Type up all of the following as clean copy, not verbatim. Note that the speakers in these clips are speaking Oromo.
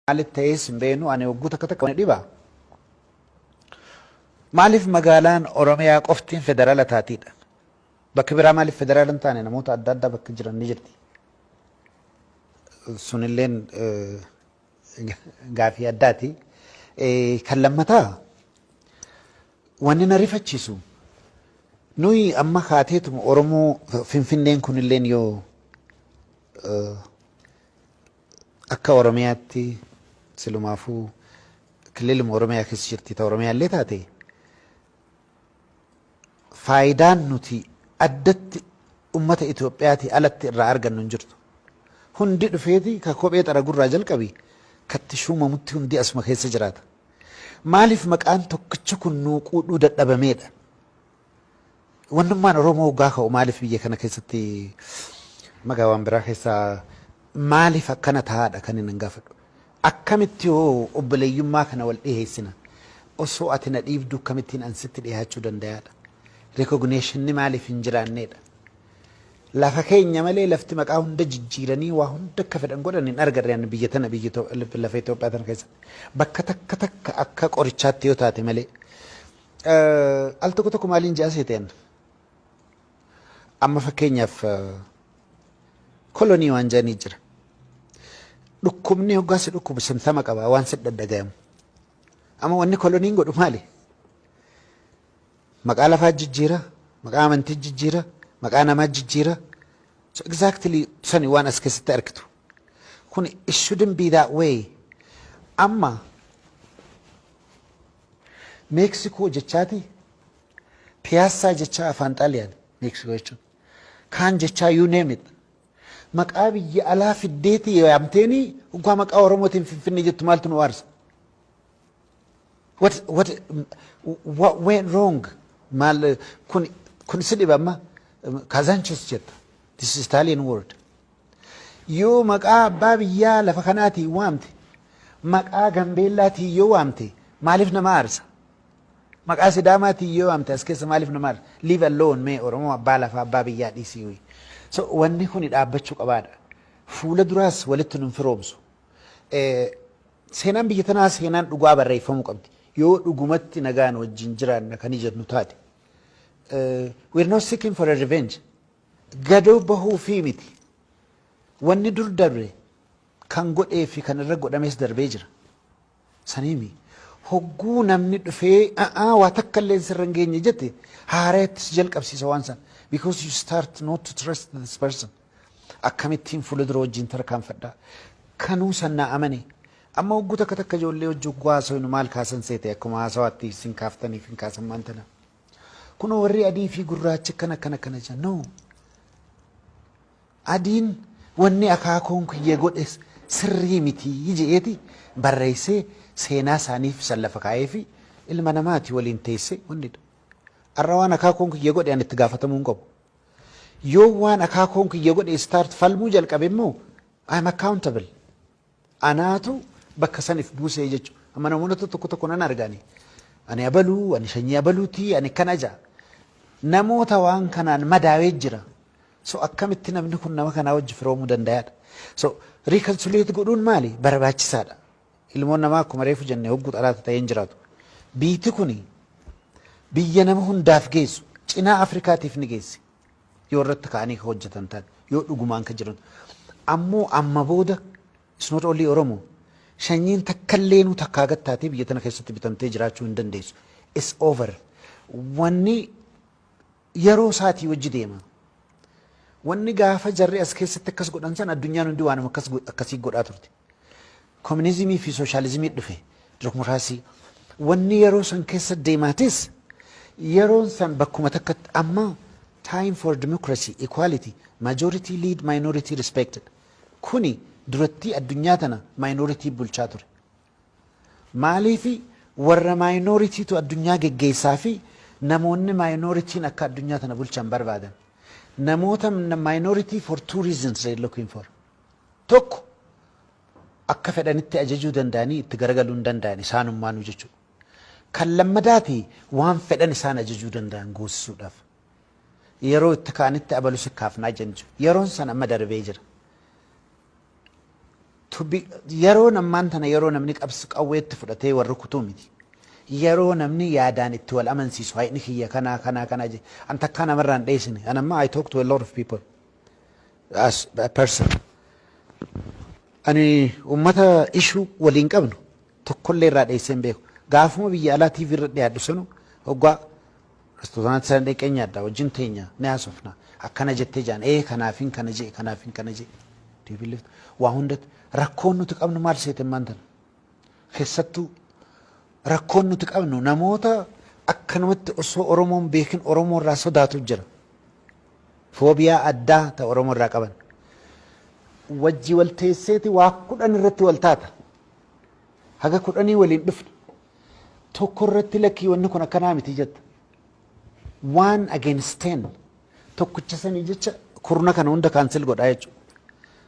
Maalitti ta'ees hin beeknu, ani hogguu takka takka dhiba. Maaliif magaalaan Oromiyaa qoftiin federaala taatiidha? Bakki biraa maaliif federaala hin taane? Namoota adda addaa bakka jiran ni jirti. Sunilleen gaafii addaati. Kan lammataa, wanni na rifachiisu, nuyi amma kaateetuma Oromoo Finfinneen kunilleen yoo akka Oromiyaatti silumaafuu kililuma Oromiyaa keessa jirti, ta Oromiyaa illee taate, faayidaan nuti addatti ummata Itoophiyaatii alatti irraa argannu hin jirtu. Hundi dhufeeti ka kophee xaragurraa jalqabi katti shuumamutti hundi asuma keessa jiraata. Maaliif maqaan tokkicha kun nuu quudhuu dadhabameedha? Wannummaan Oromoo hoggaa ka'u maaliif biyya kana keessatti magaa waan biraa keessaa maaliif akkana ta'aadha kan inni gaafadhu. Akkamitti hoo obboleeyyummaa kana wal dhiheessina? Osoo ati na dhiibdu akkamittiin an sitti dhiyaachuu danda'aadha? Recognitionni maaliif hin jiraanneedha? Lafa keenya malee lafti maqaa hunda jijjiiranii waa hunda akka fedhan godhan hin argarre ani biyya tana, biyya lafa Itoophiyaa tana keessatti. Bakka takka takka akka qorichaatti yoo taate malee. Al tokko tokko maaliin ja'a seeteen? Amma fakkeenyaaf kolonii waan jedhanii jira. Dhukkubni hoggaa si dhukkubu symptom qaba, waan si dhadhagayamu. Amma wanni koloniin godhu maali? Maqaa lafaa jijjiira, maqaa amantii jijjiira, maqaa namaa jijjiira. So exactly sani waan as keessatti argitu. Kun it shouldn't be that way. Amma Meeksikoo jechaati, Piyaassaa jechaa, afaan Xaaliyaan Meeksikoo jechuun. Kaan jechaa, you name it. Maqaa biyya alaa fiddeeti yaamteeni hoggaa maqaa Oromootiin Finfinnee jettu maaltu nu aarsa? What went wrong? Maal kun si dhiba amma? Kazanchis jetta. This is Italian word. Yoo maqaa abbaa biyyaa lafa kanaatiin waamte, maqaa Gambeellaatiin yoo waamte maaliif nama aarsa? Maqaa Sidaamaatiin yoo waamte as keessa maaliif nama aarsa? Leave alone mee Oromoo abbaa lafaa, abbaa biyyaa dhiisii. So wanni kun dhaabbachuu qabaadha. Fuula duraas walitti nun firoomsu. Seenaan biyya tanaa seenaan dhugaa barreeffamuu qabdi. Yoo dhugumatti nagaan wajjin jiraanna kan jennu taate. We are not seeking for a revenge. Gadoo bahuu fi miti. Wanni dur darbe kan godhee fi kan irra godhames darbee jira. Saniimi. Hogguu namni dhufee a'aa waa takka illee sirra hin geenye jette, haareetti si jalqabsiisa waan sana. Because you start not to trust this person. Akkamittiin fuula dura wajjin tarkaanfadhaa? Kanuu sannaa amane. Amma hogguu takka takka ijoollee hojii hogguu haasawinu maal kaasan seete? Akkuma haasawaatti isin kaaftaniif hin kaasan maan tana. Kunoo warri adii fi gurraachi akkana akkana akkana jedhan. No. Adiin wanni akaakuun kiyya godhe sirrii miti je'eeti barreessee seenaa isaaniif san lafa kaa'ee fi ilma namaati waliin teessee wanni. Har'a waan akaakuun kiyya godhe ani itti gaafatamuu hin qabu. Yoo waan akaakuun kiyya godhe start falmuu jalqabe immoo I am accountable. Anaatu bakka saniif buusee jechuudha. Amma namoota tokko tokko nan argani. Ani abaluu, ani sanyii abaluuti, ani kana ja'a. Namoota waan kanaan madaawee jira. So akkamitti namni kun nama kanaa wajji firoomuu danda'aadha? So reconciliate godhuun maali? Barbaachisaadha. Ilmoon namaa akkuma reefu jenne hogguu xalaata ta'ee hin jiraatu. Biiti kuni biyya nama hundaaf geessu, cinaa Afrikaatiif ni geessi. Yoo irratti ka'anii ka hojjetan taate, yoo dhugumaan ka jiran. Ammoo amma booda it's not only Oromo. Sanyiin takkallee takkaa gattaatee biyya tana keessatti bitamtee jiraachuu hin dandeessu. It's over. Wanni yeroo isaatii wajji deema. Wanni gaafa jarri as keessatti akkas godhan san addunyaan hundi waanuma akkasii godhaa turte. Kominizimii fi sooshaalizimii dhufe, dimokiraasii. Wanni yeroo san keessa deemaatis yeroon san bakkuma takkatti amma time for democracy, equality, majority lead, minority respected. Kuni duratti addunyaa tana minority bulchaa ture. Maaliifi warra minority addunyaa geggeessaa fi namoonni minorityn akka addunyaa tana bulchan barbaadan. Namoota minority for two reasons they looking for. Tokko, akka fedhanitti ajajuu danda'anii itti garagaluu hin danda'an isaanummaanuu jechuudha. Kan lammadaati waan fedhan isaan ajajuu danda'an goosisuudhaaf. Yeroo itti ka'anitti abalu si kaafnaa jenju. Yeroon san amma darbee jira. Yeroo ammaan tana yeroo namni qabsu qawweetti fudhatee warri kutuu miti. Yeroo namni yaadaan itti wal amansiisu, hayni kiyya kanaa kanaa kanaa je. An takkaa namarraa hin dheessine. An amma I talk to a lot of people as a person. Ani ummata issue waliin qabnu tokkollee irraa dheessee hin beeku. Gaafuma biyya alaa TV irra dhiyaadhu sanu hoggaa restooraantii sana dhaqee nyaadha, wajjin teenya, ni haasofna. Akkana jettee jaan, ee, kanaafin kana jee, kanaafin kana jee. TPLF waa hundatti rakkoon nuti qabnu maal seete maanta? Keessattuu rakkoon nuti qabnu namoota akkanumatti osoo Oromoon beekin Oromoo irraa sodaatu jira. Phobia addaa ta'e Oromoo irraa qaban. Wajji wal teesseeti waa 10 irratti wal taata. Haga 10 waliin dhufna. Tokko irratti lakkii, wanni kun akkanaa miti jetta. 1 against 10, tokkicha sanii jecha kurna kana hunda cancel godhaa jechuudha.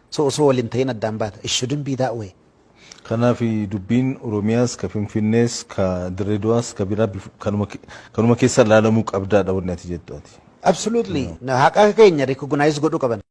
So osoo waliin ta'in addaan baata. It shouldn't be that way. Kanaaf dubbiin Oromiyaas, ka Finfinnees, ka Dirreedawaas, ka biraa kanuma keessa ilaalamuu qabdaadha wanni ati jettu ati. Absolutely. Haqa keenya recognize godhuu qaban.